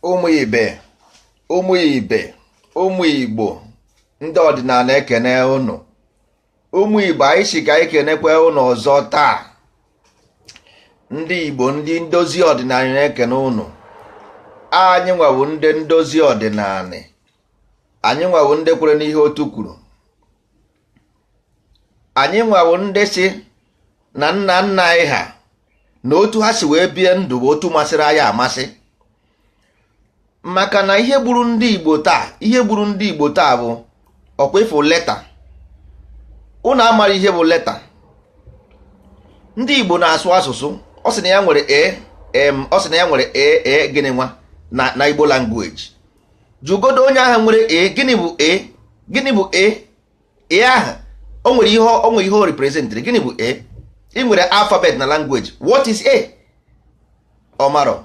Ụmụ ibe, ụmụ ibe, ụmụ Igbo, ndị ọdịnala, ekene unu. Ụmụ Igbo, anyị si ka anyị kenekwe unu ọzọ taa. Ndị Igbo, ndị ndozi ọdịnala na-ekene unu. Anyị nwawu ndị ndozi ọdịnala, anyị nwawu ndị kwere n'ihe otu kwuru, anyị nwawu ndị si na nna nna anyị ha na otu ha si wee bie ndụ bụ otu masịrị anyị amasị. Maka na ihe gburu ndị Igbo taa, ihe gburu ndị Igbo taa bụ ọkwa ịfụ letter. Unu amara ihe bụ letter. Ndị Igbo na-asụ asụsụ, ọ sị na ya nwere a m, ọ sị na ya nwere a a gịnị nwa na Igbo language. Jụgodo onye ahụ nwere a, gịnị bụ a? Gịnị bụ a? A ahụ, o nwere ihe, o nwere ihe o representịrị. Gịnị bụ a? Ị nwere alphabet na language, what is a? Ọmarọ.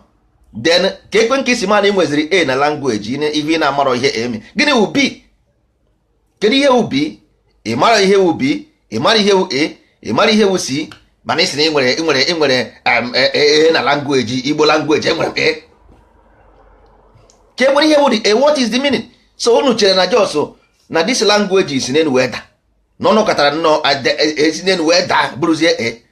Then ka ekwe nke isi mana ị nweziri a na language, ihe ị na-amarọ ihe emi. Gịnị wụ b? Kedu ihe wụ b? Ị mara ihe wụ b, ị mara ihe wụ a, ị mara ihe wụ c, mana ị sị na ị nwere a na language, Igbo language enwere a. Ka e nwere ihe wụ the a? What is the meaning? So unu chere na jos na this language si n'elu wee daa, na ọnụ katara nnọọ esi n'elu wee daa bụrụzie a,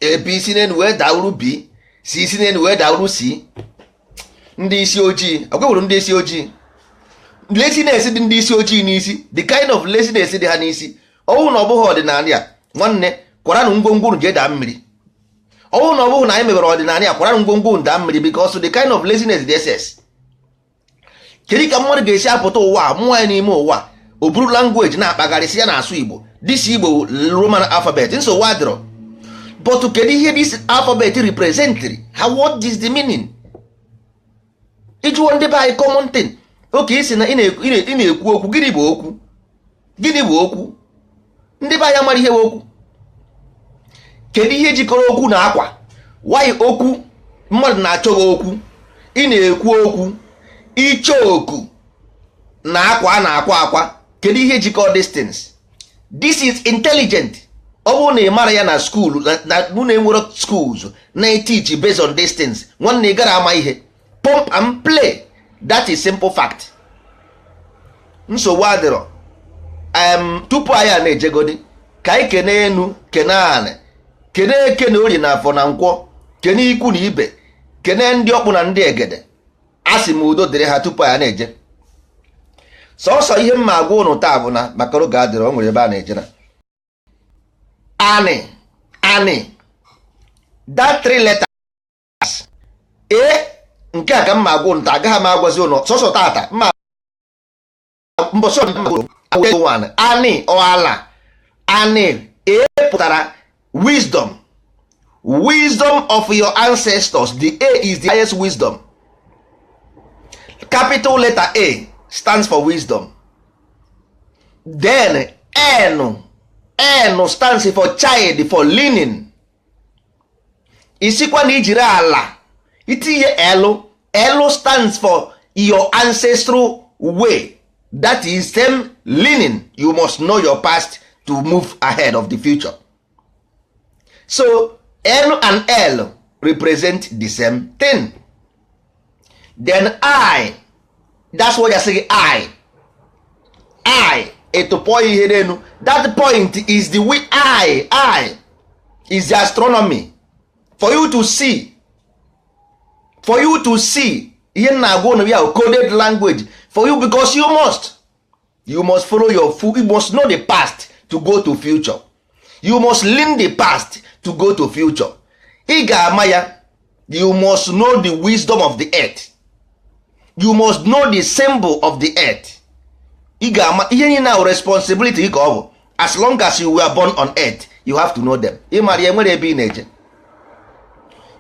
a b si n'elu wee daa uru b, c si n'elu wee daa uru c. Ndị isi ojii agwewuru, ndị isi ojii, laziness dị ndị isi ojii n'isi, the kind of laziness dị ha n'isi. Ọwụ na ọ bụghị ọdịnala ya, nwanne, kwaranụ ngwongwo jee daa mmiri. Ọwụ na ọ bụghị na anyị mebere ọdịnala ya, kwaranụ ngwongwo daa mmiri, because the kind of laziness dị ss. Kedu ka mmadụ ga-esi apụta ụwa mụọ ya n'ime ụwa, o buru language na-akpagharịsị ya na-asụ Igbo? This Igbo Roman alphabet, nsogbu adịrọ, but kedu ihe this alphabet representịrị how? What is the meaning? Ịjụọ ndị be anyị common thing oke isi na ị na-ekwu okwu, gịnị bụ okwu? Gịnị bụ okwu? Ndị be anyị amara ihe bụ okwu. Kedu ihe jikọrọ okwu na akwa? Why okwu? Mmadụ na-achọghị okwu, ị na-ekwu okwu, iche oku na akwa a na-akwa akwa. Kedu ihe jikọrọ distance? This is intelligent. Ọ bụrụ na ị mara ya na school, na unu enwero schools na-teach based on distance, nwanne, ị gara ama ihe. Pump and play, that is simple fact. Nsogbu adịrọ. Tupu anyị a na-ejegodi, ka anyị kene enu, kene anị, kene eke na orie na afọ na nkwọ, kene ikwu na ibe, kene ndị ọkpụ na ndị egede. A sị m udo dịrị ha. Tupu anyị na-eje, sọsọ ihe mma agwa ụnụ taa bụ na maka oge adịrọ, o nwere ebe a na-eje na anị anị. That three letters a, nke a ka mma agwa ụnụ taa. Agaghị m agwazi ụnụ sọsọ tata mma mbọsị anị ọala anị. A pụtara wisdom, wisdom of your ancestors. The A is the highest wisdom. Capital letter A stands for wisdom. Then N, N stands for child, for learning. Isikwa na ijiri ala itinye L. L stands for your ancestral way. That is same learning. You must know your past to move ahead of the future. So N and L represent the same thing. Then I, that's what you're saying. I etụpọ ihe n'elu. That point is the way. I is the astronomy for you to see, for you to see. Ihe m na-agwa unu ya, coded language for you, because you must follow your full, you must know the past to go to future. You must learn the past to go to future. Ị ga-ama ya. You must know the wisdom of the earth. You must know the symbol of the earth. Ị ga-ama ihe niile ahụ. Responsibility gị ka ọ bụ. As long as you were born on earth, you have to know them. Ịmara ya, nwere ebe ị na-eje.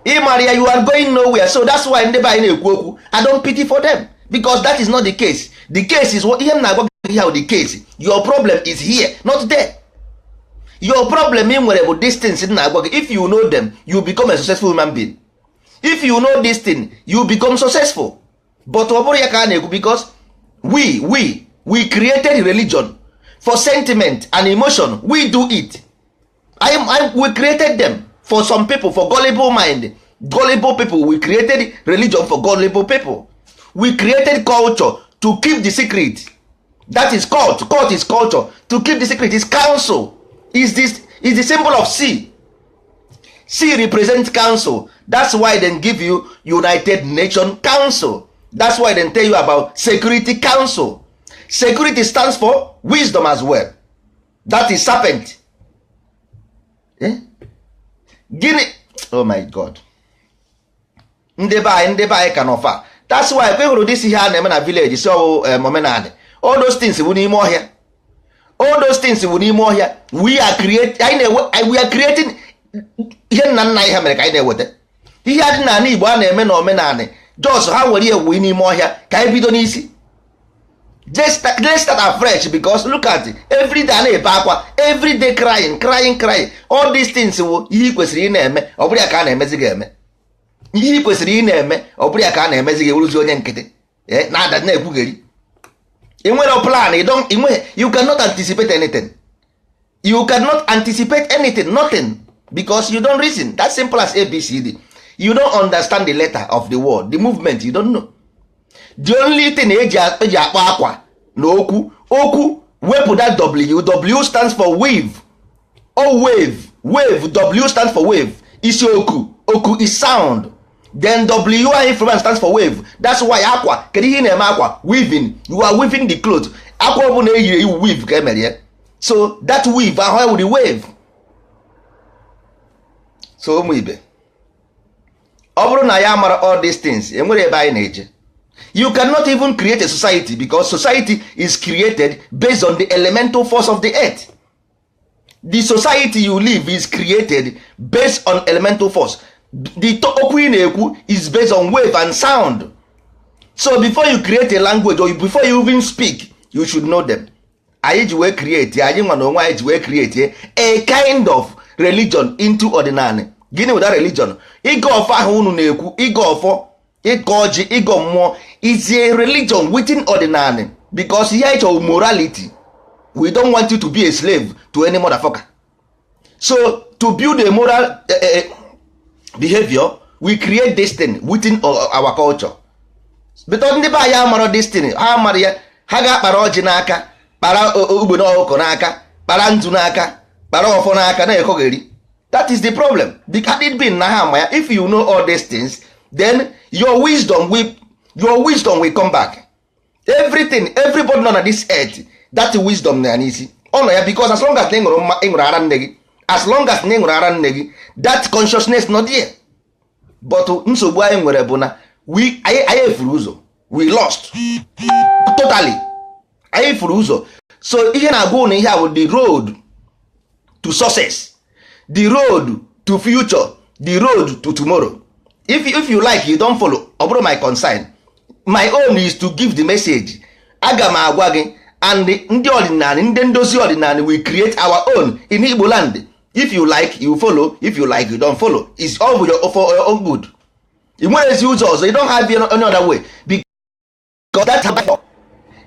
Ịmara ya, you are going nowhere. So that's why ndị be anyị na-ekwu okwu, I don't pity for them, because that is not the case. The case is what ihe m na-agwa gị here. The case, your problem is here, not there. Your problem ị nwere bụ distance m na-agwa gị. If you know them, you become a successful human being. If you know this thing, you become successful. But ọ bụrụ ya ka a na-ekwu, because we created religion for sentiment and emotion. We do it. We created them for some people, for gullible mind, gullible people. We created religion for gullible people. We created culture to keep the secret. That is cult. Cult is culture to keep the secret. Is council, is this, is the symbol of C. C represent council. That's why they give you United Nation Council. That's why they tell you about Security Council. Security stands for wisdom as well. That is serpent. Eh? Gịnị? Oh my God, ndị be anyị, ndị be anyị ka nọfa. That's why kwe hụrụ this ihe a na-eme na village, si ọwụ omenala. All those things bụ n'ime ọhịa. All those things bụ n'ime ọhịa. We are create, anyị na-ewe, we are creating ihe nna nna anyị ha mere ka anyị na-eweta ihe adị n'ala Igbo a na-eme na omenala. Jos ha were ihe wuyi n'ime ọhịa ka anyị bido n'isi. Let's start afresh, because look at it, every day a na-ebe akwa, every day crying, crying, crying. All these things wụ ihe ị kwesịrị ị na-eme, ọ bụrụ ya ka a na-emezi gị eme. Ihe ị kwesịrị ị na-eme, ọ bụrụ ya ka a na-emezi gị, ewuruzi onye nkịtị na-ada na-ekwugheri. Ị nwere plan, you don't, you cannot anticipate anything. You cannot anticipate anything, nothing, because you don't reason. That's simple as ABCD. You don't understand the letter of the word, the movement, you don't know. The only thing eji akpọ akwa na okwu, okwu, wepụ that W. W stands for wave. O, wave, wave. W stands for wave. Isi oku, oku is sound. Then W anyị from stands for wave. That's why akwa. Kedu ihe ị na-eme akwa? Weaving. You are weaving the cloth. Akwa ọbụla eyiri eyi, weave ka emere ya. So that weave ahụ wụ the wave. So ụmụ ibe, ọ bụrụ na ya mara all these things, enwere ebe anyị na-eje. You cannot even create a society, because society is created based on the elemental force of the earth. The society you live is created based on elemental force. The okwu ị na-ekwu is based on wave and sound. So before you create a language or before you even speak, you should know them. Anyị ji wee create, anyị nwa na onwe anyị ji wee create a kind of religion into ọdịnala. Gịnị wụda religion? Ịga ọfọ ahụ unu na-ekwu, ịga ọfọ, ịga ọjị, ịgọ mmụọ is a religion within ọdịnala, because ihe anyị chọrọ, morality. We don't want you to be a slave to any motherfucker. So to build a moral behavior, we create this thing within our culture. Because ndị be anyị amara this thing, ha amara ya. Ha ga-akpara ọjị n'aka, kpara ugbene ọkụkọ n'aka, kpara nzu n'aka, kpara ọfọ n'aka, na-ekogheri. That is the problem. Had it been na ha ama ya, if you know all these things, then your wisdom will come back. Everything, everybody nọ na this earth, that wisdom na ya n'isi, ọ nọ ya, because as long as na ị ṅụrụ mma, ị ṅụrụ ara nne gị, as long as na ị ṅụrụ ara nne gị, that consciousness nọ there. But nsogbu anyị nwere bụ na we anyị efuru ụzọ. We lost totally. Anyị furu ụzọ. So ihe na-agwa ụnụ ihe a bụ the road to success, the road to future, the road to tomorrow. If you like, you don't follow, ọ bụrụ my concern. My own is to give the message. Aga m agwa gị. And ndị ọdịnala, ndị ndozi ọdịnala, we create our own in Igbo land. If you like, you follow. If you like, you don't follow. It's all for your own good. Ị nwere ezi ụzọ ọzọ. You don't have any other way, because that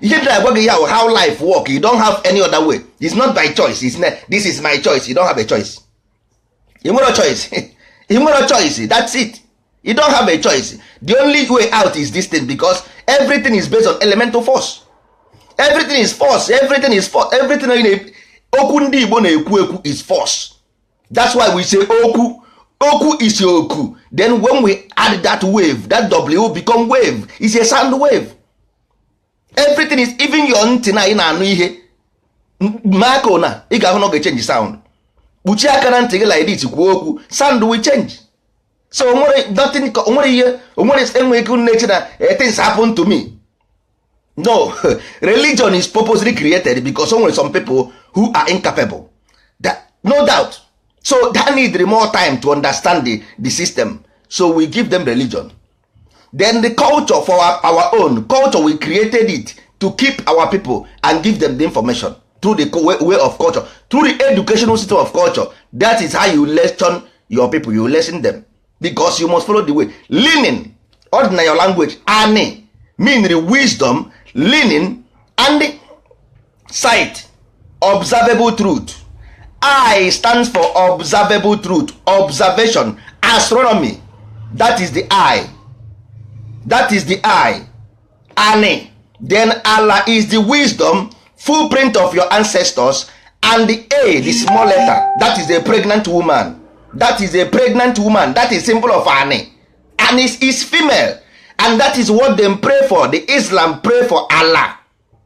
ihe dị na-agwa gị ya, how life work. You don't have any other way. It's not by choice. It's not, this is my choice. You don't have a choice. Ị nwere choice? Ị nwere choice. That's it. You don't have a choice. The only way out is this thing, because everything is based on elemental force. Everything is force. Everything is force. Everything, okwu ndị Igbo na-ekwu ekwu is force. That's why we say okwu. Okwu is oku. Then when we add that wave, that W become wave. Is a sound wave. Everything is, even your ntị na ị na-anụ ihe mako na ị ga-ahụ na ọ ga-echange sound. Kpuchie aka na ntị gị like this, kwuo okwu, sound will change. So onwere nothing, onwere ihe, onwere enweghị ike na-eche na things happen to me. No. Religion is purposely created because onwere some people who are incapable that, no doubt. So that need more time to understand the system. So we give them religion. Then the culture for our own culture, we created it to keep our people and give them the information through the way of culture, through the educational system of culture. That is how you lesson your people. You lesson them because you must follow the way. Learning ordinary your language, ani mean the wisdom, learning and sight, observable truth. I stands for observable truth, observation, astronomy. That is the eye. That is the eye. Ani. Then Allah is the wisdom footprint of your ancestors, and the A, the small letter, that is a pregnant woman. That is a pregnant woman. That is symbol of Ani. And is female, and that is what them pray for. The Islam pray for Allah.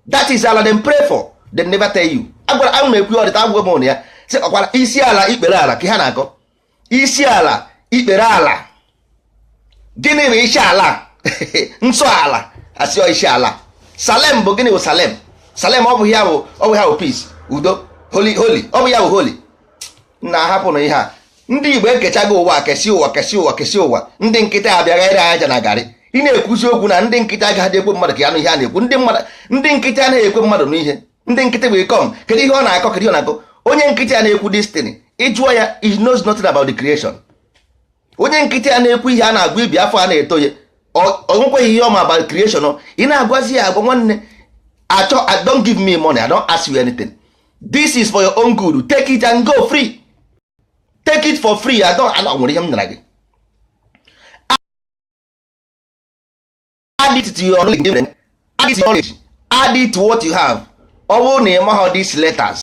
That is Allah them pray for. They never tell you. Agwara a na-ekwu ọdịta agwụ m ya sị ọkwara isi ala ikpere ala ka ha na-akọ isi ala ikpere ala. Gịnị bụ isi ala? Nsọ ala asị isi ala. Salem bụ gịnị bụ Salem? Salem ọ bụ ya bụ ọ bụ ya bụ peace, udo, holy holy, ọ bụ ya bụ holy. Na ahapụnụ ihe a. Ndị Igbo ekechago ụwa, kesi ụwa, kesi ụwa, kesi ụwa. Ndị nkịta abịaghị ere aja na garị. Ị na-ekwuzi okwu na ndị nkịta agaghị ekwe mmadụ ka ya nụ ihe a na-ekwu. Ndị mmadụ, ndị nkịta anaghị ekwe mmadụ n'ihe. Ndị nkịtị bụ ikom. Kedu ihe ọ na-akọ? Kedu ihe ọ na-akọ? Onye nkịtị a na-ekwu destiny, ịjụọ ya, he knows nothing about the creation. Onye nkịtị a na-ekwu ihe a na-agwa ibi afọ a na-eto ya, ọ nwekweghị ihe ọma about creation. Ị na-agwazi ya agwa nwanne achọ. Don't give me money, I don't ask you anything. This is for your own good. Take it and go free. Take it for free. I don't nwere ihe m nara gị. Add it to your knowledge. Add it to your knowledge. Add it to what you have. Ọ bụrụ na ị maghọ these letters,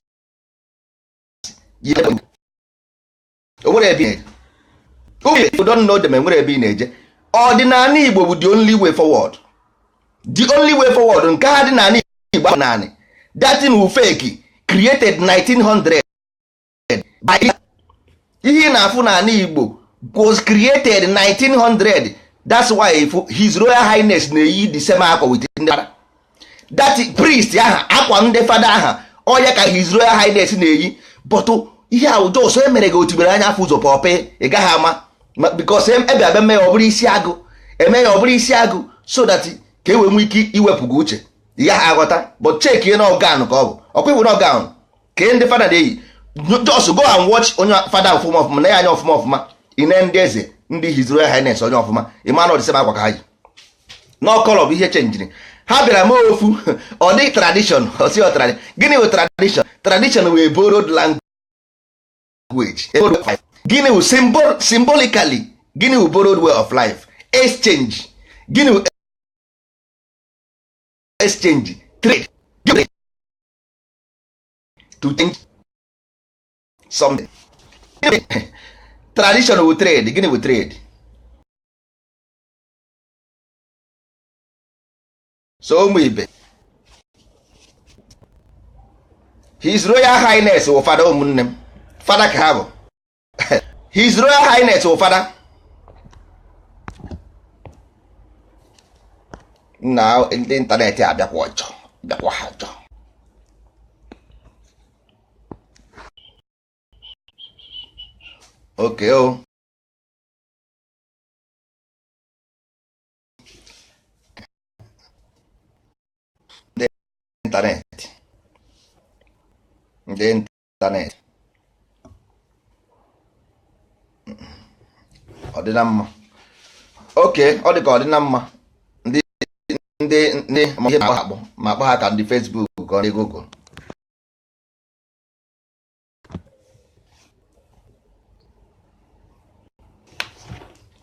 onwere ebe ị na-eje. You don't know them, enwere ebe ị na-eje. Ọdịnala Igbo bụ the only way forward. The only way forward. Nke ha dị n'ala Igbo naanị. That thing will fake created 1900 by ihe ị na-afụ n'ala Igbo was created 1900. That's why if His Royal Highness na-eyi the same akwa with ndị fada, that priest aha akwa ndị fada aha ọya ka His Royal Highness na-eyi. But ihe a ụjọ ọsọ emere gị otibere anya afọ ụzọ pọpị ị gaghị ama, because ebe abịa mee ya ọ bụrụ isi agụ, eme ya ọ bụrụ isi agụ, so that ka e wee nwee ike iwepụ gị uche, ị gaghị aghọta. But check ihe na ọgan ka ọ bụ ọkwa iwu na ọgan ka ndị fada na-eyi. Just go and watch onye fada ọfụma ọfụma na ya anya ọfụma ọfụma. Ine ndị eze ndị His Royal Highness onye ọfụma, ịma na ọdịsị akwa ka ha yi n'ọkọlọ bụ ihe chenjiri. Ha bịara mee ofu ọ dị tradition, ọsị ọ tradition. Gịnị bụ tradition? Tradition wee borrowed language. Gịnị bụ symbol? Symbolically, gịnị bụ borrowed way of life? Exchange. Gịnị bụ exchange? Trade to change something. Tradition bụ trade. Gịnị bụ trade? So ụmụ ibe, His Royal Highness wụ fada. Ụmụnne m, fada ka ha bụ. His Royal Highness wụ fada na ndị ịntanetị abịakwa ọjọọ, bịakwa ha ọjọọ. Okay o ndị ịntanetị, ndị ịntanetị, ọ dị na mma. Okay, ọ dị ka ọ dị na mma. Ndị ndị ndị ihe ma akpọ ma akpọ ha ka ndị Facebook ka ọ ndị Google.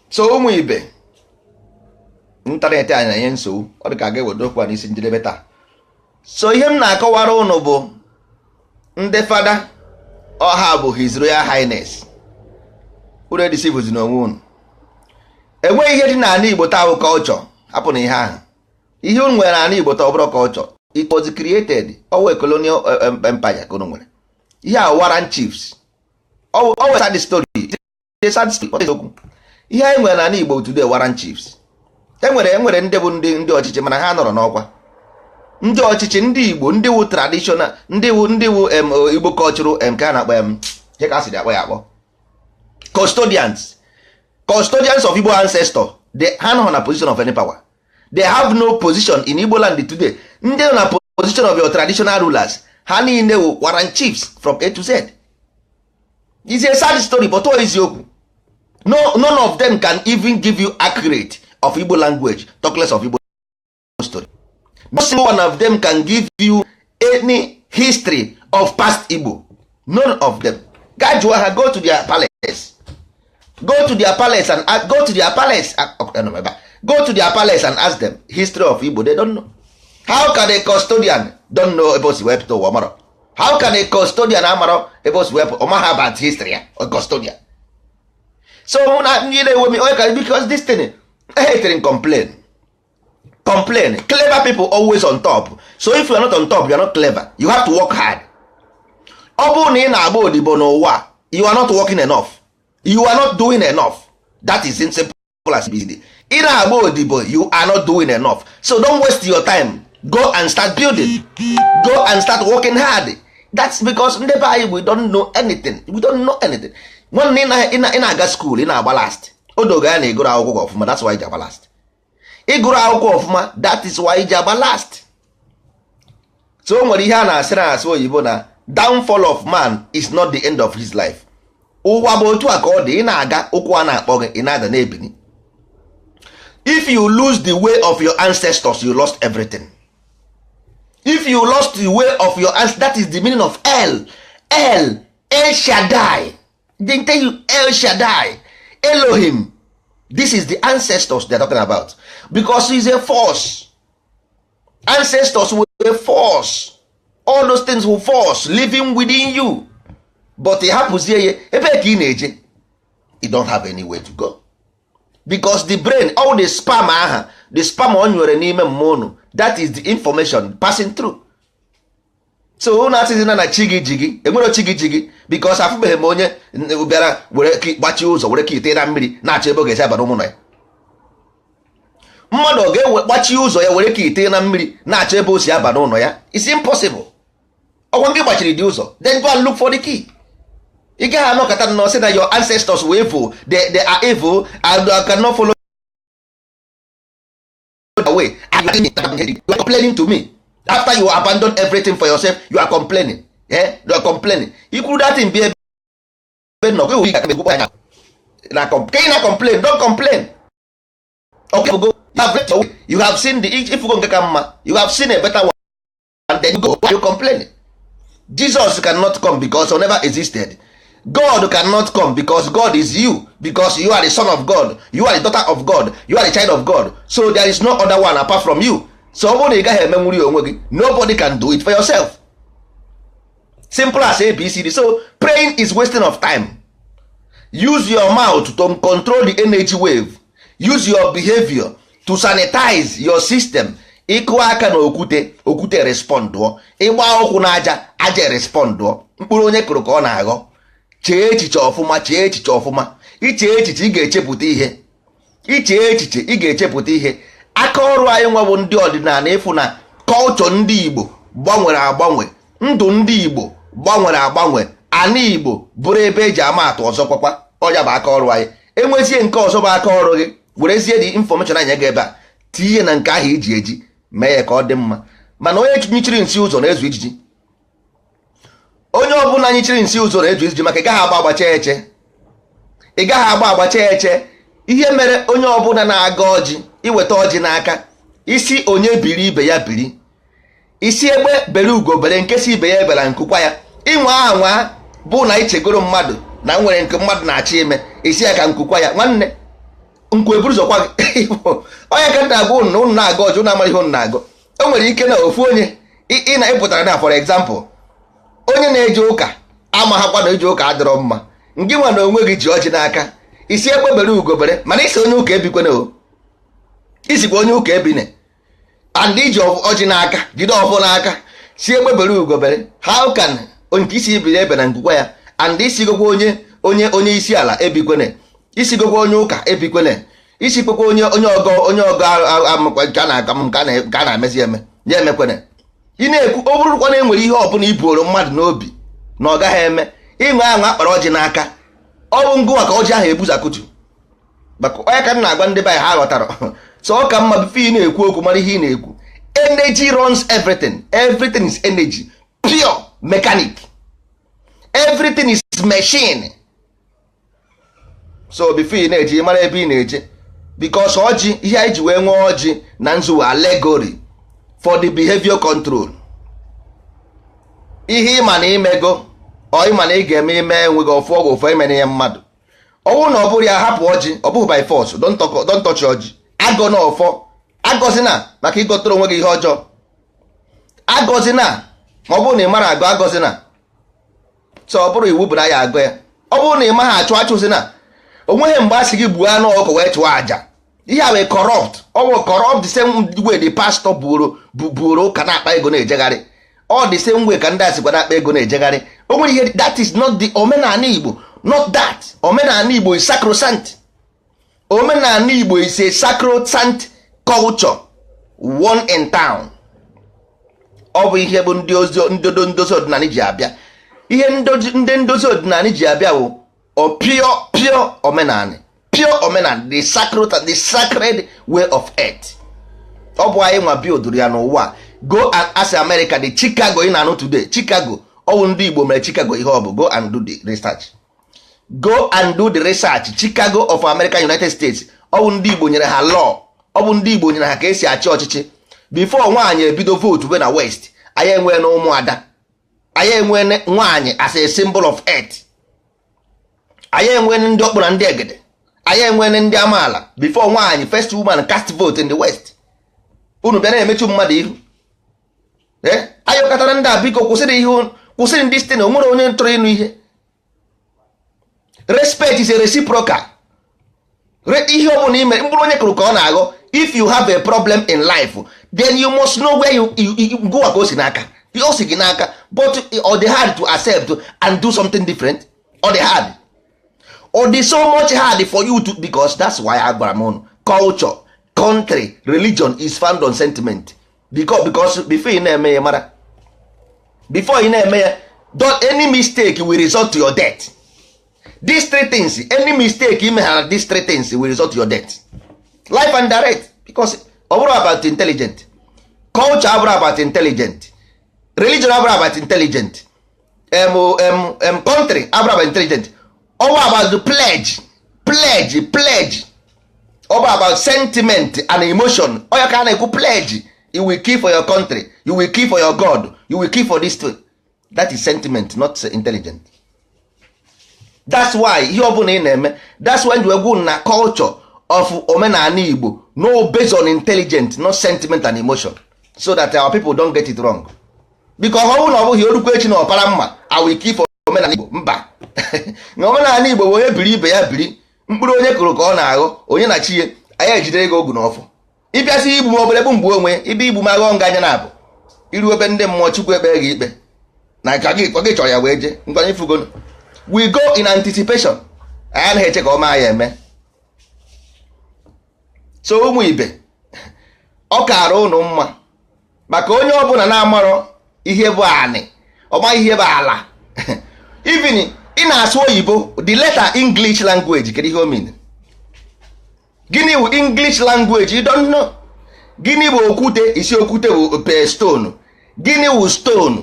So ụmụ ibe, ịntanetị anyị na-enye nsogbu. Ọ dị ka a ga-ewedo okwu a n'isi njedebe taa. So ihe m na-akọwara ụnụ bụ ndị fada ọha bụ His Royal Highness. Unu edisivụzi n'onwe unu. Enweghị ihe dị n'ala Igbo taa bụ culture. Hapụ na ihe ahụ. Ihe unu nwere n'ala Igbo taa ọ bụrụ culture, it was created ọwụ colonial empire ka unu nwere. Ihe a warrant chiefs, ọwụ sad story, sad story okwu. Ihe anyị nwere n'ala Igbo today, warrant chiefs. Enwere ndị bụ ndị ọchịchị, mana ha nọrọ n'ọkwa ndị ọchịchị. Ndị Igbo, ndị wu traditional, ndị wu Igbo cultural nke a na-akpọ ihe ka a sịrị akpọ ya akpọ custodians of Igbo ancestor, they ha nọ na position of any power. They have no position in Igbo land today. Ndị nọ na position of your traditional rulers, ha niile wụ warrant chiefs from A to Z. It's a sad story, but ọ eziokwu. No, none of them can even give you accurate of Igbo language, talk less of Igbo story. No single one of them can give you any history of past Igbo. None of them. Gaa jụọ ha. Go to their palace, go to their palace and go to their palace. Go Go to their palace and ask them history of Igbo. They don't know. How can a custodian don't know ebe o si wepụta ụwa mara? How can a custodian amara ebe o si wepụ ọmaha about history ya? A custodian. So na ndị na-ewe m onye ka, because this thing hating, complain, complain. Clever people always on top. So if you are not on top, you are not clever. You have to work hard. Ọ bụrụ na ị na-agba odibo n'ụwa, you are not working enough, you are not doing enough. That is simple as ABCD. Ị na-agba odibo, you are not doing enough. So don't waste your time. Go and start building, go and start working hard. That's because ndị be anyị, we don't know anything, we don't know anything. Nwanne, ị na-aga school, ị na-agba last. O dogo ya na ịgụrụ akwụkwọ ọfụma. That's why ị ji agba last. Ịgụrụ akwụkwọ ọfụma, that is why iji agba last. So o nwere ihe a na-asị na asụ oyibo na downfall of man is not the end of his life. Ụwa bụ otu a ka ọ dị. Ị na-aga, ụkwụ a na-akpọ gị, ị na-ada na-ebini. If you lose the way of your ancestors, you lost everything. If you lost the way of your ancestors, that is the meaning of El. El, El Shaddai. They tell you El Shaddai, Elohim. This is the ancestors they're talking about, because he's a force. Ancestors were a force. All those things were force living within you, but ị hapụzie ya, ebe ka ị na-eje? You don't have anywhere to go, because the brain, all the sperm aha, the sperm o nwere n'ime mmụọ unu, that is the information passing through. So unu asịzina na chi gị ji gị. Enwere chi gị ji gị, because afụbeghị m onye bịara were gbachie ụzọ, were kite na mmiri, na-achọ ebe ọ ga-esi aba n'ụmụ ya. Mmadụ ọ ga-ewe gbachie ụzọ ya, were kite na mmiri, na-achọ ebe o si aba n'ụlọ ya? It's impossible. Ọgwa gị gbachiri dị ụzọ, then go and look for the key. Ị gaghị anọkọta nnọọ sị na your ancestors were evil. They are evil and I cannot follow the way. And you are complaining to me after you abandon everything for yourself. You are complaining, eh? You are complaining. Ikwuru that thing bi ebe nọ na ka ị na complain. Don't complain. Okay, go. You have seen the if you go nke ka mma, you have seen a better one, then you go. You complain. Jesus cannot come because he never existed. God cannot come because God is you, because you are the son of God, you are the daughter of God, you are the child of God. So there is no other one apart from you. So ọ bụrụ na ị gaghị emenwuri onwe gị, nobody can do it for yourself. Simple as ABCD. So praying is wasting of time. Use your mouth to control the energy wave. Use your behavior to sanitize your system. Ịkụ aka na okwute, okwute respondụọ. Ịgba ụkwụ n'aja, aja respondụọ. Mkpụrụ onye kụrụ ka ọ na-aghọ. Chee echiche ọfụma, chee echiche ọfụma. Iche echiche, ị ga-echepụta ihe. Iche echiche, ị ga-echepụta ihe. Aka ọrụ anyị nwa bụ ndị ọdịnala, ịfụ na kọlchọ ndị Igbo gbanwere agbanwe, ndụ ndị Igbo gbanwere agbanwe, ana Igbo bụrụ ebe eji ama atụ ọzọ. Kwakwa ọya bụ aka ọrụ anyị. Enwezie nke ọzọ bụ aka ọrụ gị. Werezie dị information anyị ga ebe a tinye na nke ahụ iji eji mee ya ka ọ dị mma. Mana onye nyichiri nsị ụzọ na-ezu ijiji. Onye ọbụla nyichiri nsị ụzọ na-ezu ijiji, maka ị gaghị agba agbacha eche, ị gaghị agba agbacha eche. Ihe mere onye ọbụla na-aga ọjị, iweta ọjị n'aka, isi onye biri, ibe ya biri. Isi egbe bere, ugo bere, nke si ibe ya ebela nkukwa ya. Ịnwa anwa bụ na ichegoro mmadụ na nwere nke mmadụ na-achọ ime, isi ya ka nkukwa ya. Nwanne, nkwu eburu ụzọkwa gị. Onye ka na-agwa ụnụ na ụnụ na-agọ ọjị, ụnụ amara ihe ụnụ na-agọ. O nwere ike na ofu onye ị na ịpụtara na, for example, onye na-eje ụka amaghakwa na ije ụka adịrọ mma. Ngị nwa na onwe gị ji ọjị n'aka, isi egbe bere, ugo bere, mana isi onye ụka ebikwana o, isikwa onye ụka ebine, and iji ọjị n'aka, jide ọfọ n'aka, si egbe bere, ugo bere. How can nke isi ibiri ebe na nkukwa ya? And isigokwa onye isi ala ebikwene, isigokwa onye ụka ebikwene, isikwekwa onye ọgọ, onye ọgọ amakwa nke a na-aga nke a na-emezi eme ya emekwene. Ị na-ekwu, ọ bụrụkwa na enwere ihe ọbụla ibuoro mmadụ n'obi na ọ gaghị eme, ịnwe ahụ akpara ọjị n'aka, ọ bụ ngụwa ka ọjị ahụ ebuzakutu. Maka onye ka m na-agwa ndị be anyị, ha ghọtara. So ọ ka mma before ị na-ekwu okwu, mara ihe ị na-ekwu. Energy runs everything. Everything is energy, pure mechanic. Everything is machine. So before ị na-eje, ị mara ebe ị na-eje, because ọjị, ihe anyị ji wee nwee ọjị na nzu, allegory for the behavior control. Ihe ịma na imego, ọ ịma na ị ga-eme ime, enweghị ọfụ ọgwụ ụfọ imere ya mmadụ. Ọnwụ na ọ bụrụ ya, hapụ ọjị. Ọ bụghị by force. Don't touch ọjị. Agọ na ọfọ, agọzina maka ịgọtara onwe gị ihe ọjọọ. Agọzina ma ọ bụrụ na ị mara agọ, agọzina. So ọ bụrụ iwu bụ na ya agọ ya, ọ bụrụ na ị maghị achụ, achụzina. Onweghị mgbe a sị gị gbuo anụ ọkụkọ wee chụọ àjà. Ihe a wee corrupt, ọ bụ corrupt. The same way the pastor buoro ụka na-akpa ego na-ejegharị, ọ the same way ka ndị a sikwa na-akpa ego na-ejegharị. O nwere ihe, that is not the omenala Igbo, not that. Omenala Igbo is sacrosanct. Omenala Igbo is a sacrosanct culture, one in town. Ọ bụ ihe bụ ndị ozi ndozi ọdịnala ji abịa. Ihe ndị ndozi ọdịnala ji abịa bụ pure, pure omenala, pure omenala, the sacred, the sacred way of earth. Ọ bụ anyị nwa build ya n'ụwa. Go and ask America, the Chicago ị na-anụ today, Chicago, ọ bụ ndị Igbo mere Chicago ihe ọ bụ. Go and do the research, go and do the research. Chicago of America, United States, ọ bụ ndị Igbo nyere ha law, ọ bụ ndị Igbo nyere ha ka esi achị ọchịchị. Before nwaanyị ebido vote be na West, anyị enwee na ụmụada, anyị enwee nwaanyị as a symbol of earth, anyị enwee ndị ọkpụ na ndị egede, anyị enwee ndị amaala before nwaanyị, first woman cast vote in the West. Unu bịa na-emechu mmadụ ihu. Ayọkọtara ndị a, biko kwụsịrị ihe, kwụsịrị ndị site na o nwere onye chọrọ ịnụ ihe. Respect is a reciprocal. Ihe ọ bụla ime, mkpụrụ onye kụrụ ka ọ na-aghọ. If you have a problem in life, then you must know where you go, ka o si n'aka, o si gị n'aka. But ọ dị hard to accept and do something different. Ọ dị hard, ọ dị so much hard for you to, because that's why a gwara m unu, culture, country, religion is found on sentiment. Because before ị na-eme ya, mara before ị na-eme ya, don't, any mistake will result to your death. These three things, any mistake ị meghara, these three things will result to your death, life and direct. Because ọ bụrụ about intelligent culture, abụrụ about intelligent religion, abụrụ about intelligent country, abụrụ about intelligent. Ọ bụ about the pledge, pledge, pledge. Ọ bụ about sentiment and emotion. Ọ ya ka a na-ekwu pledge. You will kill for your country, you will kill for your God, you will kill for this thing. That is sentiment, not intelligent. That's why ihe ọbụla ị na-eme, that's why ji egwu na culture of omenala Igbo no based on intelligent, not sentiment and emotion, so that our people don't get it wrong. Because ọ bụrụ na ọ bụghị, orukwu echi na ọpara mma, I will kill for omenala Igbo. Mba, na omenala Igbo bụ onye biri ibe ya biri. Mkpụrụ onye kụrụ ka ọ na-aghọ. Onye na chi ya, anyị ejide ego ogu n'ọfọ. Ịbịasị igbu m, obere bụ mgbu onwe ịbịa igbu m, aghọ nga anya na abụ iru ebe ndị mmụọ. Chukwu ekpe gị ikpe na ka gị gị chọrọ ya wee jee ngwanye fugo. We go in anticipation. Anyị anaghị eche ka ọ maa ya eme. So ụmụ ibe, ọ kaara ụnụ mma maka onye ọbụla na-amarọ ihe bụ anị, ọma ihe bụ ala. Even ị na-asụ oyibo, the letter English language, kedu ihe o mean? Gịnị bụ English language? You don't know. Gịnị bụ okwute? Isi okwute bụ pe stone. Gịnị bụ stone?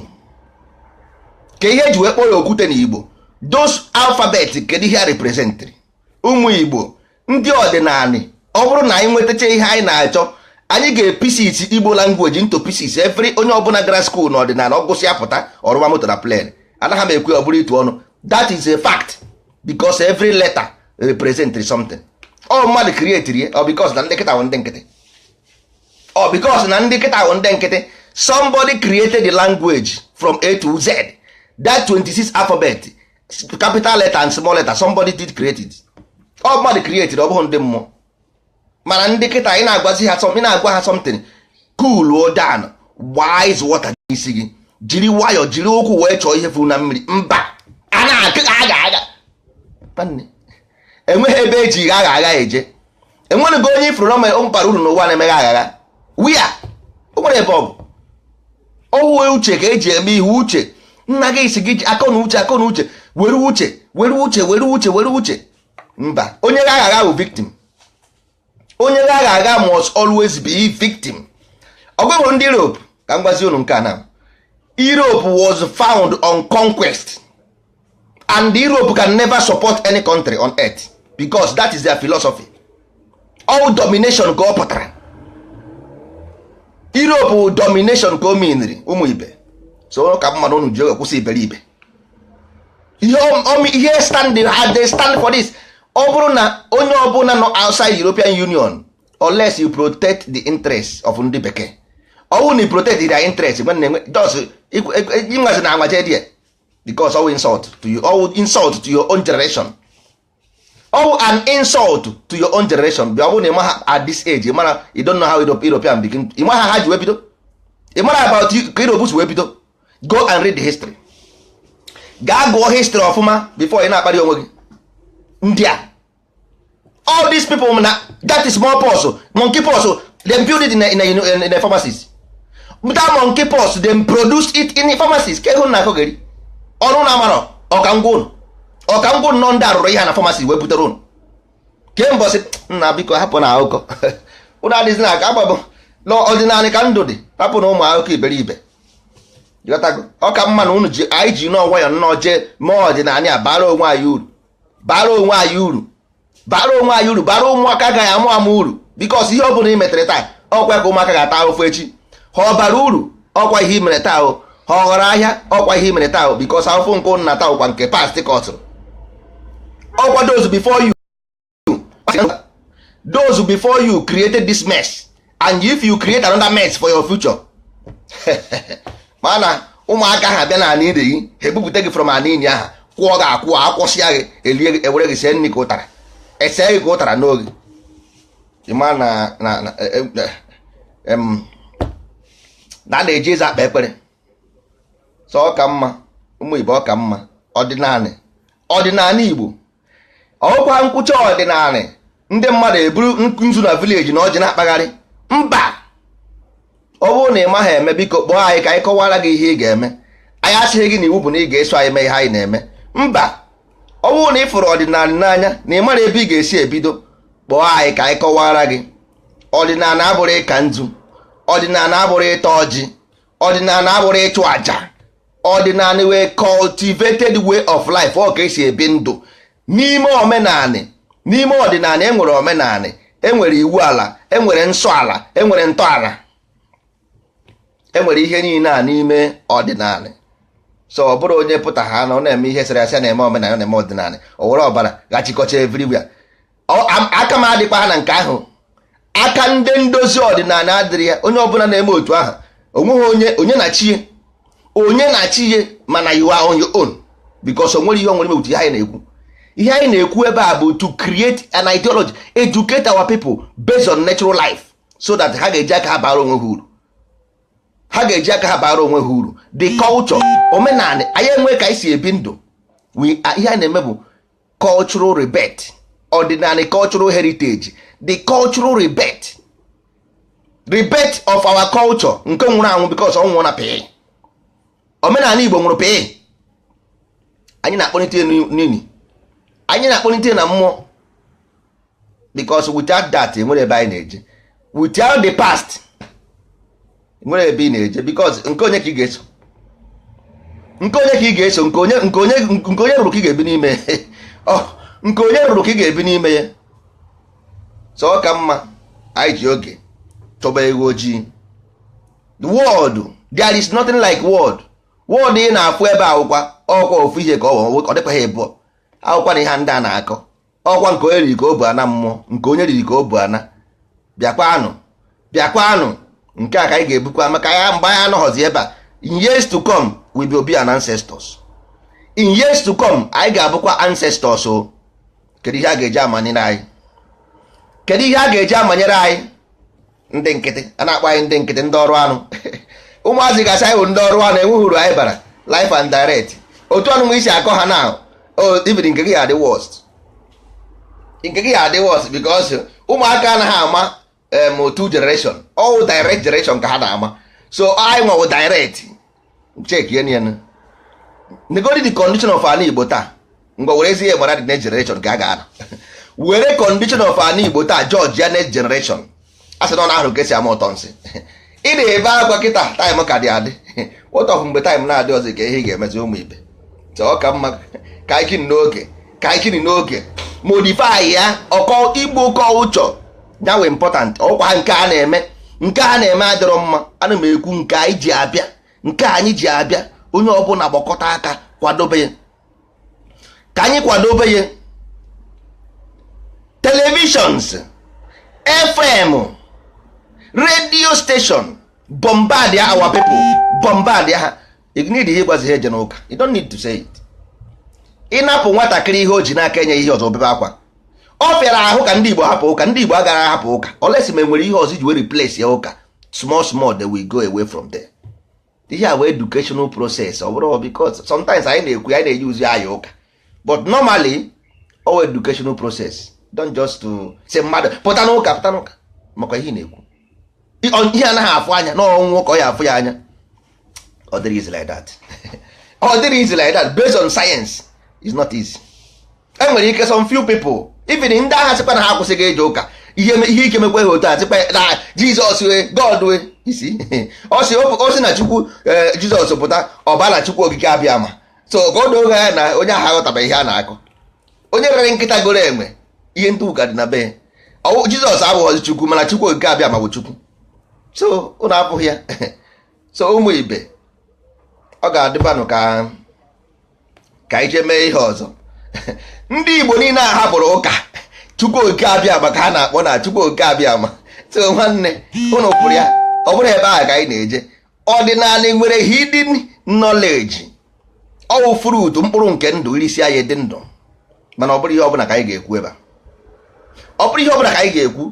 Ka ihe eji wee kpọọ ya okwute n'Igbo? Those alphabet, kedu ihe a representịrị? Ụmụ Igbo ndị ọdịnala, ọ bụrụ na anyị nwetacha ihe anyị na-achọ, anyị ga-epieces Igbo language into pieces. Every onye ọbụla gara school n'ọdịnala, ọ gụsị apụta, ọrụma moto na plane. Anaghị m ekwe ọ bụrụ itu ọnụ. That is a fact, because every letter represent something. Ọ mmadụ create ya. Ọ because na ndị nkịta bụ ndị nkịtị, ọ because na ndị nkịta bụ ndị nkịtị. Somebody created the language from A to Z, that 26 alphabet, capital letter and small letter. Somebody did create it. Ọ mmadụ created, ọ bụghị ndị mmụọ. Mana ndị kịta, ị na-agwazi ha, ị na-agwa ha something, cool down, gbaa izu water n'isi gị, jiri nwayọọ, jiri ụkwụ wee chọọ ihe furu na mmiri. Mba, a na-akụ agha agha. Nwanne, enweghị ebe eji agha agha eje. Enweghị onye ifuru na ọ bara uru n'ụwa na-emeghe agha wia. O nwere ebe ọ bụ ọwụwe uche ka eji eme ihe. Uche nna gị si gị ji akọ na uche, akọ na uche, were uche, were uche, were uche, were uche. Mba, onye agha agha bụ victim. Onye agha agha must always be victim. Ọgụgụ ndị Europe, ka m gwazi unu nke a na Europe was found on conquest, and Europe can never support any country on earth, because that is their philosophy. All domination ka ọ pụtara. Europe wụ domination ka o miniri. Ụmụ ibe, so ka mmadụ unu ji oge kwụsị iberibe ihe ihe stand, they stand for this. Ọ bụrụ na onye ọbụla nọ outside European Union, Unless you protect the interest of ndị bekee. Ọwụ na you protect their interest, nwanne, nwe just ịnwazi na anwaje there, because ọwụ insult to you, ọwụ insult to your own generation, ọwụ an insult to your own generation. Bịa, ọ bụrụ na ị maha at this age, ị mara, you don't know how European begin, ị maha ha ji wee bido, ị mara about ka Europe si wee bido. Go and read the history. Gaa gụọ history ọfụma before ị na-akparị onwe gị. Ndị a, all these people na that is small pox, monkey pox, them build it in a pharmacies. That monkey pox, them produce it in the pharmacies. Ka ịhụ na akọgeri ọrụ na amarọ ọka ngwa ụnụ, ọka ngwa ụnụ nọ, ndị arụrụ ihe na pharmacy wee butere ụnụ kembọsị. Nna, biko hapụ na akụkọ ụnụ adịghịzi na aka agbabụ n'ọdịnala ka ndụ dị. Hapụ na ụmụ akụkọ iberibe. Ịghọtago? Ọ ka mma na unu ji anyị ji nọọ nwayọ nnọọ jee mee ọdịnala a, bara onwe anyị uru, bara onwe anyị uru, bara onwe anyị uru, bara ụmụaka agaghị amụ amụ uru, because ihe ọ bụla ị metere taa, ọkwa ka ụmụaka ga-ata ahụfụ echi. Ha ọ bara uru, ọkwa ihe i mere taa o. Ha ọ ghọrọ ahịa, ọkwa ihe i mere taa o, because ahụfụ nke ụnụ na-ata ụkwa nke past kọtụrụ. Ọkwa those before you created this mess, and if you create another mess for your future, mana ụmụaka ha bịa n'ala ide gị, ha ebupụta gị from ana ini aha, kwụọ gị akwụọ, akwụsịa gị, elie gị, ewere gị sie nri ka ụtara, ese gị ka ụtara n'oge. Ịma na a na-eji eze akpa ekpere. So ọ ka mma, ụmụ Igbo, ọ ka mma ọdịnala, ọdịnala Igbo. Ọkwa nkwụcha ọdịnala, ndị mmadụ eburu nzu na village na ọjị na-akpagharị. Mba, ọ bụrụ na ị maghị eme, biko kpọọ anyị ka anyị kọwara gị ihe ị ga-eme. Anyị asịghị gị na iwu bụ na ị ga-eso anyị mee ihe anyị na-eme. Mba, ọ bụrụ na ị fụrụ ọdịnala n'anya na ị mara ebe ị ga-esi ebido, kpọọ anyị ka anyị kọwara gị. Ọdịnala abụrụ ịka nzu, ọdịnala abụrụ ịta ọjị, ọdịnala abụrụ ịchụ àjà. Ọdịnala wee cultivated way of life, ọ ka esi ebi ndụ n'ime omenanị, n'ime ọdịnala. Enwere omenanị, enwere iwu ala, enwere nsọ ala, enwere ntọala, enwere ihe niile a n'ime ọdịnala. So ọ bụrụ onye pụta ha na ọ na-eme ihe sịrị asị na-eme omenala, na-eme ọdịnala, o were ọbara gachikọcha everywhere. Aka m adịkwa ha na nke ahụ. Aka ndị ndozi ọdịnala adịrị ya. Onye ọbụla na-eme otu ahụ, onweghị onye onye na chi, onye na chi ye, mana you are on your own, because o nwere ihe o nwere imewute. Ihe anyị na-ekwu, ihe anyị na-ekwu ebe a bụ to create an ideology, educate our people based on natural life, so that ha ga-eji aka ha bara onwe ha uru, ha ga-eji aka ha bara onwe ha uru. The culture, omenala anyị, enwe ka anyị si ebi ndụ. Ihe anyị na-eme bụ cultural rebirth, ọdịnala, cultural heritage, the cultural rebirth, rebirth of our culture nke nwụrụ anwụ, because ọ nwụrụ na pịị. Omenala Igbo nwụrụ pịị. Anyị na-akpọlite n'ili, anyị na-akpọlite na mmụọ, because without that, enwere ebe anyị na-eje. Without the past, nwere ebe ị na-eje, because nke onye ka ị ga-eso? Nke onye ka ị ga-eso? Nke onye, nke onye, nke onye rụrụ ka ị ga-ebi n'ime ọ, nke onye rụrụ ka ị ga-ebi n'ime ya. So ọ ka mma anyị ji oge chọba ewu ojii. The world, there is nothing like world. World ị na-afụ ebe akwụkwa ọkwa ofu ihe ka ọ ọ dịkwa ha ịbụọ akwụkwa na ihe ndị a na-akọ. Ọkwa nke onye riri ka o bu ana mmụọ, nke onye riri ka o bu ana. Bịakwanụ, bịakwanụ, nke a ka anyị ga-ebukwa maka ya mgbe anyị anọghọzi ebe a. In years to come, we will be an ancestors. In years to come, anyị ga-abụkwa ancestors. O kedu ihe a ga-eji amanyere anyị? Kedu ihe a ga-eji amanyere anyị? Ndị nkịtị a na-akpọ anyị ndị nkịtị, ndị ọrụ anụ. Ụmụazị ga-asị anyị bụ ndị ọrụ anụ, enweghị uru anyị bara. Life and direct, otu anụ nwe isi akọ ha na o even nke gị adị worst, nke gị adị worst, because ụmụaka anaghị ama two generation, all direct generation ka ha na-ama. So anyị nwawo direct. Check yen yen negodi the condition of ala Igbo taa. Ngwa, were ezi ihe gbara the next generation ka a ga-anọ. Were condition of ala Igbo taa judge ya next generation. A sị na ọ na-ahụ ka esi ama ụtọ nsị. Ị na-ebe akwa kịta, time ka dị adị. What of mgbe time na-adị ọzọ? Ka ihe ị ga-emezi, ụmụ ibe? Ọ ka mma ka anyị kiri n'oge, ka anyị kiri n'oge modify ya. Ọkọ Igbo culture ya wee important. Ọkwa nke a na-eme, nke a na-eme adịrọ mma. Ana m ekwu nke anyị ji abịa, nke anyị ji abịa. Onye ọbụla gbakọta aka kwadobe ya, ka anyị kwadobe ya. Televisions, FM radio station bombard our people, bombard ha. You need ihe ịgwazi ha eje n'ụka. You don't need to say it. Ịnapụ nwatakịrị ihe o ji n'aka, enye ihe ọzọ, obebe akwa. Ọ fịara ahụ ka ndị Igbo hapụ ụka. Ndị Igbo agaghị ahapụ ụka unless ma enwere ihe ọzọ iji wee replace ya ụka. Small small, they will go away from there. Ihe a wee educational process. Ọ bụrụ because sometimes anyị na-ekwu, anyị na-eyuzi aya ụka, but normally all educational process. Don't just to say mmadụ pụta n'ụka, pụta n'ụka, maka ihe ị na-ekwu, ihe anaghị afụ anya n'ọnwụ ka ọ ya afụ ya anya. Ọ dịrị easy like that. Ọ dịrị easy like that. Based on science, is not easy. E nwere ike some few people, even ndị agha sịkwa na ha akwụsịghị ije ụka, ihe ike mekwe ha otu a, sịkwa na Jizọs wee God wee isi ọ sị na Chukwu Jizọs pụta ọba na Chukwu Okike abịa ma so ka o doo anya na onye ahụ aghọtabeghị ihe a na-akọ. Onye rere nkịta goro enwe ihe ndị ụka dị na be ya. Jizọs abụghịzi Chukwu, mana Chukwu Okike abịa ma bụ Chukwu. So ụnụ abụghị ya. So ụmụ ibe, ọ ga-adịbanụ ka anyị jee mee ihe ọzọ. Ndị Igbo niile a hapụrụ ụka, Chukwu Okike abịa maka ha na-akpọ na Chukwu Okike abịa ma. So nwanne, ụnụ pụrụ ya, ọ bụrụ ebe ahụ ka anyị na-eje. Ọdịnala nwere hidden knowledge. Ọwụ fruit, mkpụrụ nke ndụ. Irisi anyị dị ndụ, mana ọ bụrụ ihe ọbụla ka anyị ga-ekwu ebe a. Ọ bụrụ ihe ọbụla ka anyị ga-ekwu.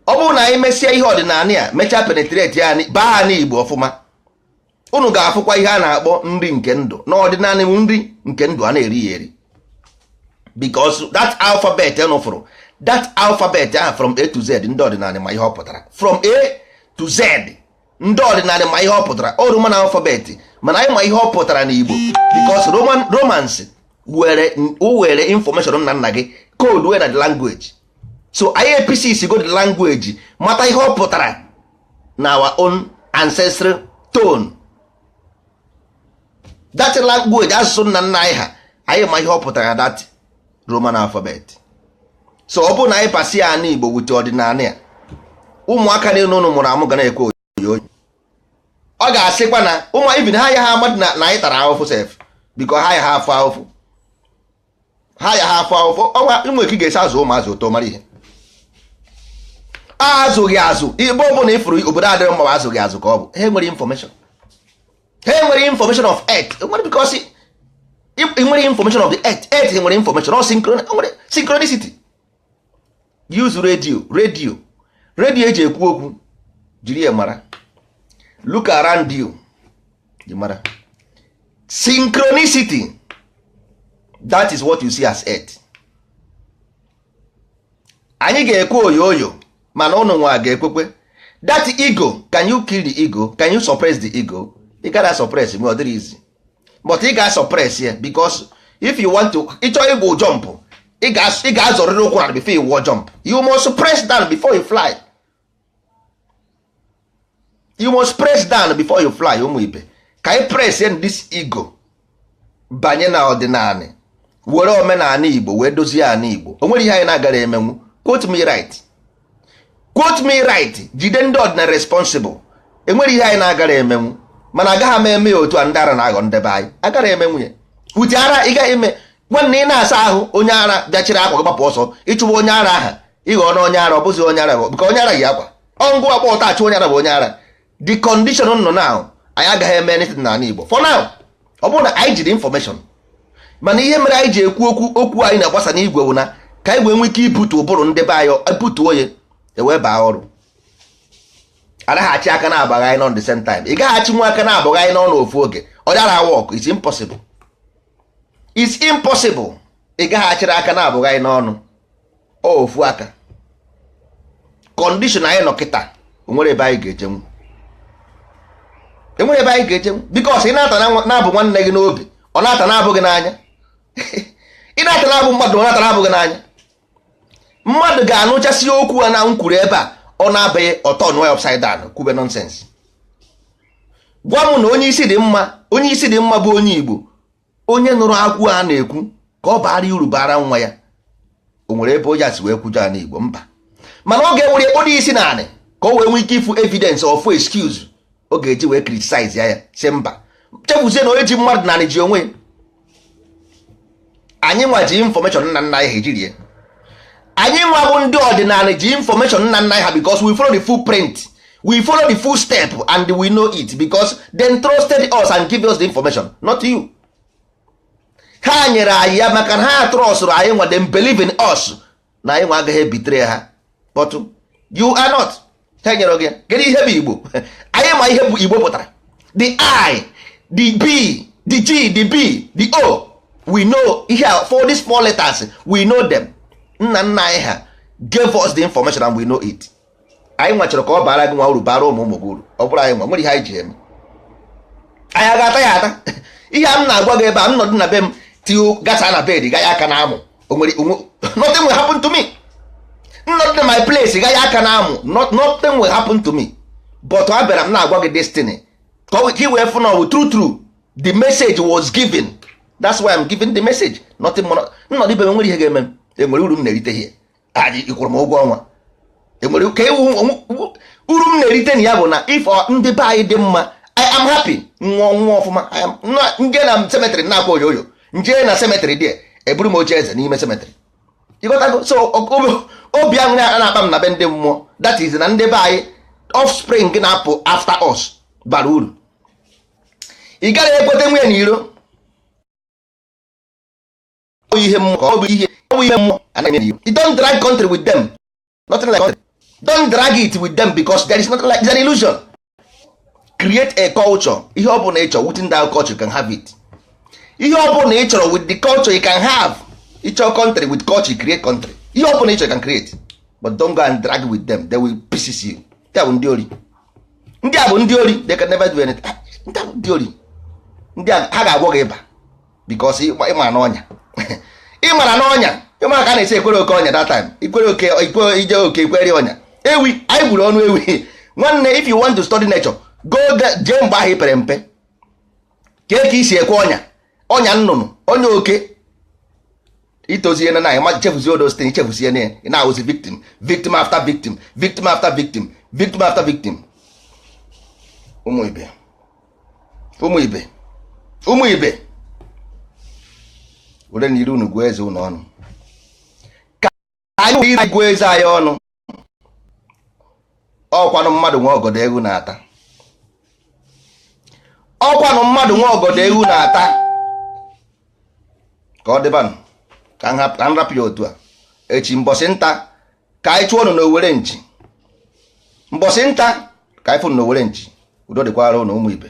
Ọ bụrụ na anyị mesịa ihe ọdịnala a, mechaa penetrate ya baa ha n'Igbo ọfụma, unu ga-afụkwa ihe a na-akpọ nri nke ndụ. N'ọdịnala bụ nri nke ndụ, a na-eri ya eri, because that alphabet unu fụrụ, that alphabet ahụ from A to Z, ndị ọdịnala ma ihe ọ pụtara. From A to Z, ndị ọdịnala ma ihe ọ pụtara. Ọ Roman alphabet, mana anyị ma ihe ọ pụtara n'Igbo, because Romans were information nna nna gị code wee na the language. So anyị APC go the language, mata ihe ọ pụtara na our own ancestral tone, that language, asụsụ nna nna anyị ha. Anyị ma ihe ọ pụtara na that Roman alphabet. So ọ bụrụ na anyị pasi ya n'Igbo wute ọdịnala ya, ụmụaka niile ụnụ mụrụ amụ ga na-ekwe oyoyo. Ọ ga-asịkwa na ụmụ ibin ha ya ha amadụ na anyị tara ahụfụ sef, biko ha ya ha afụ ahụfụ, ha ya ha afụ ahụfụ. Ọnwa inwe ka ị ga-esi azụ ụmụazụ ụtọ mara ihe azụghị azụ. Ebe ọ bụla ịfụrụ obodo adịrị mma, azụghị azụ ka ọ bụ. Ha nwere information, ha nwere information of earth nwere, because ị nwere information of the earth, earth nwere information. Ọ nwere synchronicity. Use radio, radio, radio eji ekwu okwu, jiri ya mara. Look around you, you mara synchronicity. That is what you see as earth. Anyị ga-ekwe oyoyo, mana ụnụ nwa ga-ekwekwe that ego. Can you kill the ego? Can you suppress the ego? Ị gara suppress me, ọ dịrị easy, but ị ga-suppress ya, because if you want to ịchọ ịgwụ jump, ị ga-azọrịrị ụkwụ na before you wụọ jump. You must press down before you fly. You must press down before you fly. Ụmụ ibe, ka anyị press in this ego, banye na ọdịnala, were omenala Igbo wee dozie ala Igbo. O nwere ihe anyị na-agara emenwu. Quote me right, quote me right. Jide ndị ọdịnala responsible. Enwere ihe anyị na-agara emenwu, mana agaghị m eme ya otu a. Ndị ara na-aghọ ndebe anyị agara eme nwunye uche ara. Ị gaghị eme. Nwanne, ị na-asa ahụ, onye ara bịachiri akwa gị, gbapụ ọsọ ịchụwa onye ara aha, ịghọ na onye ara. Ọ bụzi onye ara bụ nke onye ara yi akwa ọngụ akpa ụta achụ onye ara bụ onye ara. The condition nọ now, anyị agaghị eme anything n'ala Igbo for now. Ọ bụrụ na anyị jiri information, mana ihe mere anyị ji ekwu okwu, okwu anyị na-agbasa n'igwe bụ na ka anyị wee nwee ike ibutu ụbụrụ ndị be anyị, ebutuo ya, ewee baa ọrụ. Anaghị achị aka na-abaghị anyị nọ the same time. Ị gaghị achị nwa aka na-abụghị anyị n'ọnụ ofu oge. Ọ dara work. It's impossible, it's impossible. Ị gaghị achịrị aka na-abụghị anyị n'ọnụ ofu aka. Condition anyị nọ kịta, onwere ebe anyị ga-ejenwu, enwere ebe anyị ga-ejenwu, because ị na-ata na-abụ nwanne gị n'obi, ọ na-ata na-abụ gị n'anya. Ị na-ata na-abụ mmadụ, ọ na-ata na-abụ gị n'anya. Mmadụ ga-anụchasị okwu a na m kwuru ebe a, ọ na-abịaghị ọtọ nụọ upside down, kwube nonsense. Gwa m na onye isi dị mma, onye isi dị mma bụ onye Igbo, onye nụrụ akwụ a na-ekwu ka ọ baara uru, bara nwa ya. O nwere ebe onye a si wee kwujọ ala Igbo? Mba. Mana ọ ga-ewere ekpodo isi naanị ka o wee nwee ike ịfụ evidence of excuse ọ ga-eji wee criticize ya, ya si mba. Chefuzie na onye ji mmadụ naanị ji onwe ya. Anyị nwa ji information nna nna anyị ha ejiri ya. Anyị nwa bụ ndị ọdịnala ji information nna nna ha, because we follow the full print, we follow the full step, and we know it because they trusted us and give us the information, not you. Ha nyere anyị ya maka na ha trustụrụ anyị nwa. Them believe in us na anyị nwa agaghị ebitere ha, but you are not. Ha nyere gị ya. Kedu ihe bụ Igbo? Anyị ma ihe bụ Igbo pụtara: the I, the B, the G, the B, the O. We know ihe a, for these small letters, we know them. Nna nna anyị ha gave us the information and we know it. Anyị nwa chọrọ ka ọ bara gị nwa uru, bara ụmụ ụmụ gị uru. Ọ bụrụ anyị nwa nwere ihe anyị ji eme, anyị a ga-ata ya ata. Ihe a m na-agwa gị ebe a, m nọdụ na be m tio gasa na bed, gaghị aka na amụ o nwere onwe. Nothing will happen to me. Nnọdụ na my place, gaghị aka na amụ. Nothing will happen to me, but a bịara m na-agwa gị destiny ka ị wee fụ na ọ bụ true true. The message was given. That's why I'm giving the message, nothing more. Nnọdụ ibe m nwere ihe ga-eme m. Enwere uru m na-erite here? Anyị ịkwụrụ m ụgwọ ọnwa? Enwere ka ewu uru m na-erite na ya bụ na if ndị be anyị dị mma, I am happy. Nwụọ nwụọ ọfụma. Nje na cemetery na-akwa oyoyo, nje na cemetery dị eburu m oche eze n'ime cemetery, ịghọtago? So obi aṅụrị a na-akpa m na be ndị mmụọ, that is na ndị be anyị offspring na-apụ after us bara uru. Ị gaghị ekweta nwunye na iro. Ọ bụ ihe mmụọ ka ọ bụ, ihe ọ bụ ihe mmụọ anaghị eme n'iro. You don't drag country with them. Nothing like country. Don't drag it with them, because there is nothing like, it's an illusion. Create a culture. Ihe ọ bụla ị chọrọ within that culture, you can have it. Ihe ọ bụla ị chọrọ with the culture, you can have. Ịchọ country with culture, you create country. Ihe ọ bụla ị chọrọ, you can create, but don't go and drag with them. They will pieces you. Ndị a bụ ndị ori, ndị a bụ ndị ori. They can never do anything. Ndị a bụ ndị ori. Ndị a ha ga-agwọ gị ịba because ịma n'ọnya, ịmara n'ọnya, ịmara ka a na-esi ekwere oke ọnya. That time ikwere oke, ikwe ije oke ikwere ọnya ewi. Anyị gburu ọnụ ewi. Nwanne, if you want to study nature, go there, jee mgbe ahụ ị pere mpe kee ka isi ekwe ọnya, ọnya nnụnụ, ọnya oke. Itozie na na chefuzie odo site ichefuzie na ya, ị na-awụzi victim, victim after victim, victim after victim, victim after victim. Ụmụ ibe, ụmụ ibe, ụmụ ibe, were na ire unu gụọ eze unu ọnụ, ka anyị were ire gụọ eze anyị ọnụ. Ọkwanụ mmadụ nwe ọgọdọ ewu na-ata, ọkwanụ mmadụ nwe ọgọdọ ewu na-ata. Ka ọ dịbanụ, ka m rapụ ya otu a. Echi mbọsị nta ka anyị chụọ unu n'owere nchi. Mbọsị nta ka anyị fụ n'owere nchi. Udo dịkwara ụnụ, ụmụ ibe.